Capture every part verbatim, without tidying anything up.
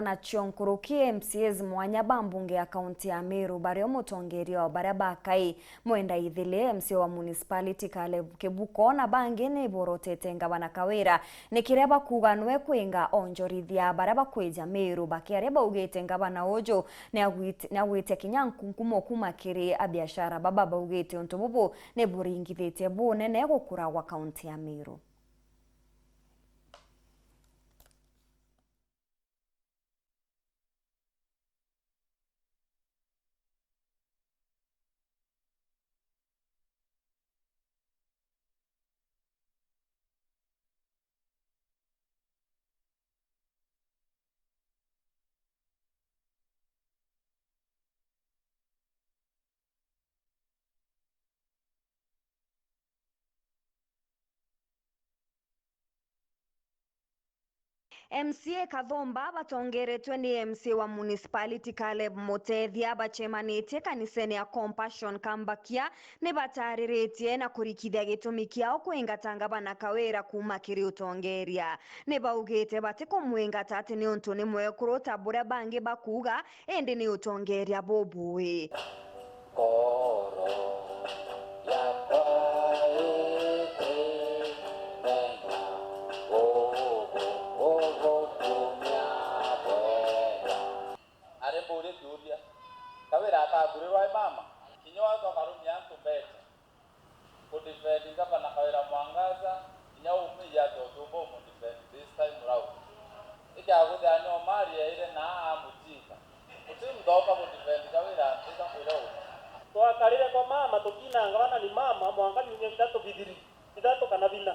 Nacio nkuruki, M C As mwanya ba mbunge ya kaunti ya Meru bario mutongeria wa baria bakai Mwenda Ithili, M C A wa municipality Caleb Kibuko na bangi ni borotete ngavana Kawira ni kiria bakuuga nwe kwinga onjorithia baria bakwija Meru, bakiaria baugite ngavana uju ni agwit-, ni agwitia kinya nkunkumo kuma kiri abiashara baba baugite untu bubu ni buringithitie bunene gukura gwa kaunti ya Meru. M C A Kathomba batongeretwe ni M C A wa municipality Caleb Mutethia bacemanitie kanisene ya Compassion Kambakia ni batariritie na kurikithia gitumi kiao kwingata ngavana Kawira kuuma kiri utongeria. Ni baugite batikumwingata ati niuntu ni mwekuru ta buria bangi bakuuga, indi ni utongeria bubui. Ngoro yakwa itimenya ugukumia bwega. Ari mburie kiuria, Kawira atakurirwa i mama? Kinya watho akarumia antu mbecha. Kudefend Gavana Kawira Mwangaza, kinya umwiji ati utiumba umudefend this time round. Ikiaguthia ni Omari eire na amujinga. Uti mthoka kudefend Kawira, ika kwira uma. Twakarire kwa mama tukiina ngavana ni mama mwanka biumia bithatu bithiri, bithatu kana bina.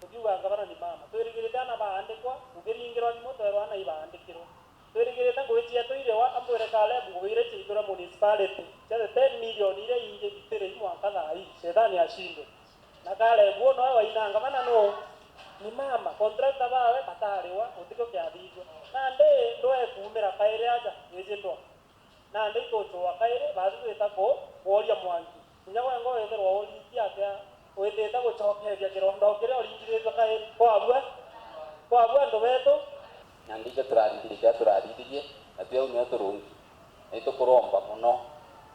Tukiuga ngavana ni mama. Twirigirite ana baandikwa, tukiringirwa thimu twerwa ana ibaandikirwa. Twirigirite ngugi cietu irewa, ambwire Caleb ngugi iria ciaitwe na municipality cia the ten million iria ingi itiri i mwanka thaa ii, Shetani acindwe. Na Caleb uu noe waina ngavana nuu? Ni mama, contractor bawe batariwa, gutikio kiathithua. Nandi ndwee kuumira kairi aja, iji ndwa. Nandi itucua kairi, baathu twita ku-, kworia mwanki. Kinya gwe ngo withirwa uriki atia, witite gucokeria kironda o kiria uringithitue kairi? Kwabua? Kwabua antu betu? Na ndijo turathithirie kiria turathithirie, na twi au nio turungi. Na itukuromba mono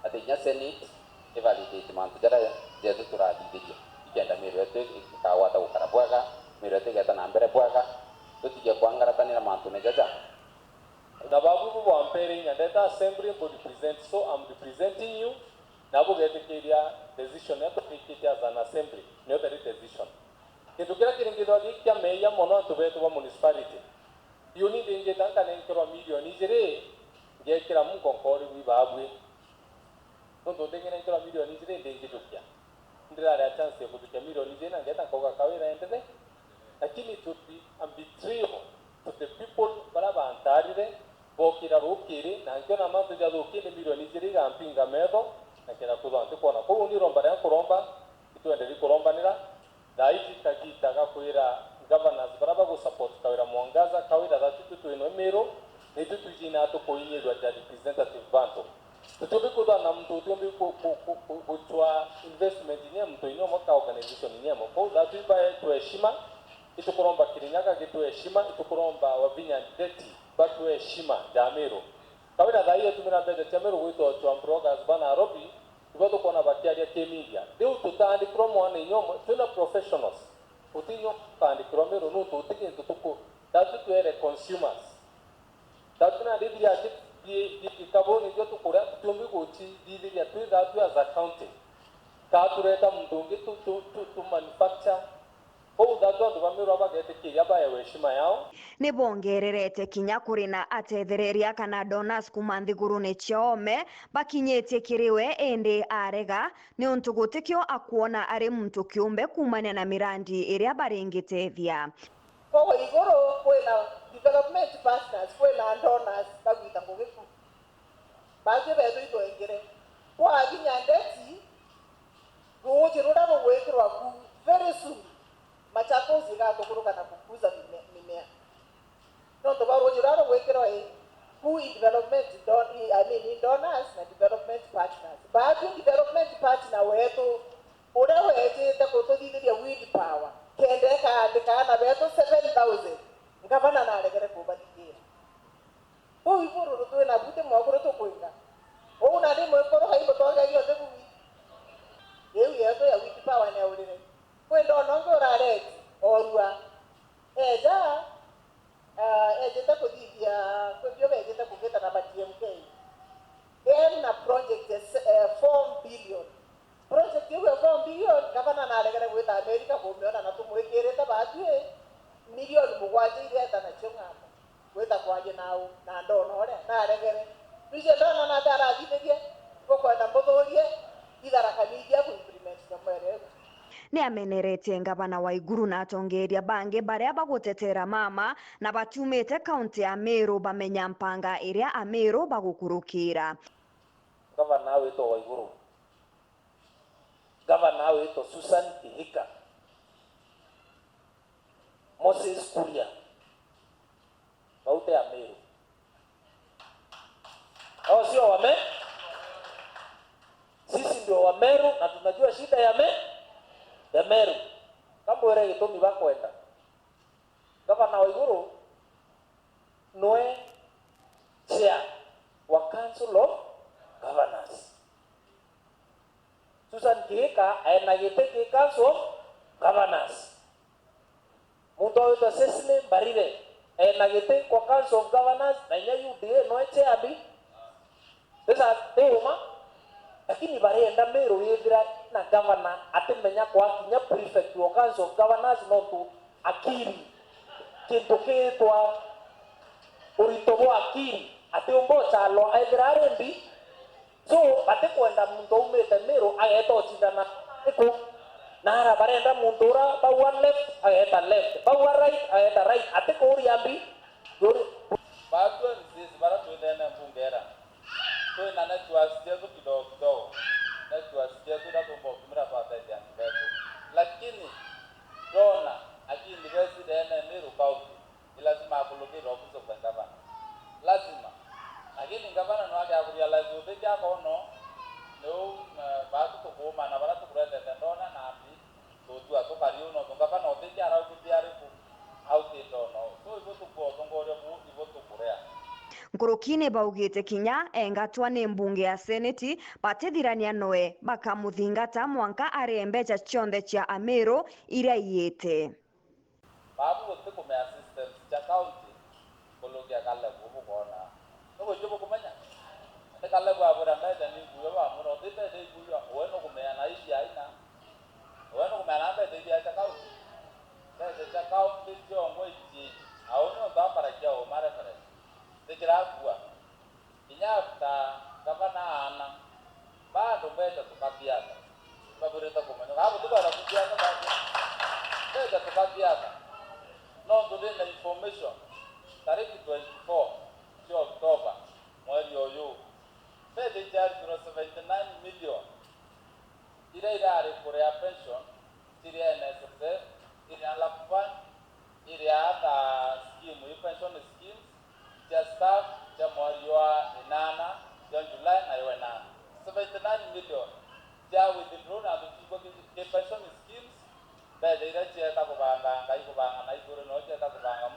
ati kinya Senate ivalidate mantu jaria jetu turathithirie, ikenda Meru yetu ikagwata gukara bwega, Meru yetu igeta na mbere bwega, tutige kwangaratanira mantune jaja. Na babu bu bwa mpere inya ndeta assembly mbu represent, so I'm representing you. Na bugetikiria decision ya tufikite as an assembly, nio the decision. Kintu kiria kiringithwa giki kia meeyia mono antu betu ba municipality. Iuni ndingita nkanenkerwa milioni ijiri, ngekira munko nkori bwi babwi. Nontu ndinginenkerwa milioni ijiri ndingijukia. Ndirari a chance ya kujukia milioni ijiri na ngeta nkauga Kawira endelee. Lakini it would be a betrayal to the people baria bantarire, bokira rukiri, na nkiona mantu jathuki, ni milioni ijiri igampinga metho, na kenda kwithwa ntikwona. Kwou ni iromba riria nkuromba, itwenderie kurombanira, thaa iji kagita ga kwira governors baria bagusupport Kawira Mwangaza, Kawira that itwi twinwe Meru, na itwi twijinaa tukuinyirua ja representative bantu. Tutiumbi kwithwa na muntu utiumbi ku-, ku-, ku-, ku-, gucwa investment inya muntu inya umwe ka organization inya imwe. Kwou that itwi baetwe heshima, itukuromba Kirinyaga gitwe heshima, itukuromba Wavinya Ndeti batwe heshima ja Meru. Kawira thaa ii etumira mbeca cia Meru gwita ocwa bloggers ba Nairobi, ibo tukwona bakiaria ki media. Riu tutaandikirwa mwana inya umwe, twina professionals. Uti inya ukaandikirwa Meru nuntu uti gintu tuku-, that itwi twere consumers. That itwi nandi biria aki-, bi-, bi-, ikabuni ijo tukuria, tutiumbi gucithithiria twi that itwi as a county. Kaa tureta muntu ungi tu, tu, tu, tu manufacture. Kwou that itwi antu ba Meru bagetikiria baewe heshima yao. Ni bongererete kinya kuri na atethereria kana donors kuuma nthigurune cia oome bakinyitie kiri we, indi arega niuntu gutikio akwona ari muntu kiumbe kuumania na mirandi iria baringitethia. Koguo iguru kwina development partners, kwina donors bagwita ngugi ku. Baatwi beetu itwengere. Kwa Wavinya Ndeti, ruuji ruria rugwikirwa ku very soon, Machakos igathuguruka na kukuza mime-, mimea. Nontu bwa ruuji ruria rugwikirwa i, ku i development don-, i, I mean, i donors na development partners. Baatwi development partner weetu, uria weejite kututhithiria wind power, kenda ikaandika aana beetu seven thousand, ngavana naregere kubathikiira. Iguru twina buti mwakuru tukwinga. Uu nandi mwikuru hai mutongeria uthi buwi. Riu yetu ya Wiki Power ni aurire. Kwi ndona ungi urareti orua. Eja, ah, ejite kuthithia kwi bio bejite kugita na ba T M K. Ena project ya se-, eh, four billion. Project iu ya four billion, gavana naregere gwita Amerika kumiona na tumwikirite baatwi milioni mugwanja iria eta nacio ng'ambo. Gwita kwaria nau, na ndona uria naregere. Rije ndona nati arathithirie, bukwenda mbuthurie, itharakaniithia ku implement na mwerego. Ni ameneretie ngavana Waiguru na atongeeria bangi baria bagutetera mama na batiumite kaunti ya Meru bamenya mpanga iria Ameru bagukurukira. Ngavana witwa Waiguru, ngavana witwa Susan Kihika, Moses Kuria, bau ti Ameru. Hao sio Wame-, sisi ndio Wameru na tunajua shida ya Me-, ya Meru. Kambwire gitumi bakwenda. Gavana Waiguru nwe chair wa Council of Governors. Susan Kihika ena giti ki Council of Governors. Muntu witwa Cecily Mbarire ena giti kwa Council of Governors, na inya U D A nwe chair bi. Sasa ti uma, lakini barenda Meru yithira na gavana atimenya kwa kinya prefect wa Council of Governors, nontu akiri, kintu kiitwa urito bwa akiri, atiumba uchalwa ethira ari mbi. So, batikwenda muntu aumite Meru ageta uchindana iku. Nara barenda muntu ura bauga left, ageta left, bauga right, ageta right, atikuuria mbi. Yuri. Baatwi M Cs bara twi ndene mbunge era, twina networks cietu kidogo kidogo, networks cietu iria tumba utumira twateethia antu betu. Lakini ndona akindi besi ndene Meru County, ni lazima akulukirwe office of the governor. Lazima. Lakini ngavana no age akurealize uthiki akono, niu, eh, baatu tukuumana bara tukuretete ndona na mbi, tutua tukari u, nontu ngavana uthiki araukitie ariku? Autite ono. So, ibo tukua utongoria buu, ibo tukurea. Nkurukini baugite kinya engatwa ni mbunge ya seneti, batithirania noe, bakamuthingata mwanka arie mbecha cionthe cia Ameru iria iite. Baabu gutikumea systems cia county kurukia Caleb bukoona. Nugwikio bukumenya? Ati Caleb abwira mbecha ni ikuyo, bamwira uti mbecha ikuyo, we nukumea na iria aina. We nukumea na mbecha iria cia county. Mbecha cia county ciongwa ici, au ni untu ambaragia uma reference. Tikirakua. Kinya after gavana aana, bado mbecha tukathiaga. Babwirite kumenya. Kaa butikwenda kuthiaga bado. Mbecha tukathiaga. Nontu ndina information, tariki twenty-four cia October, mweri uyu, mbecha ichiaritirwe seventy-nine million. Iria irari kuria pension, ciria N S S F, iria lap fund, iria ta scheme, i pension schemes, cia staff, cia mweri wa inana, cia July na iwa inana. Seventy-nine million cia withdraw na antu ciikwa ki, ki pension schemes, mbecha iria cieta kubanga ngai, kubanga na iguru, no cieta kubanga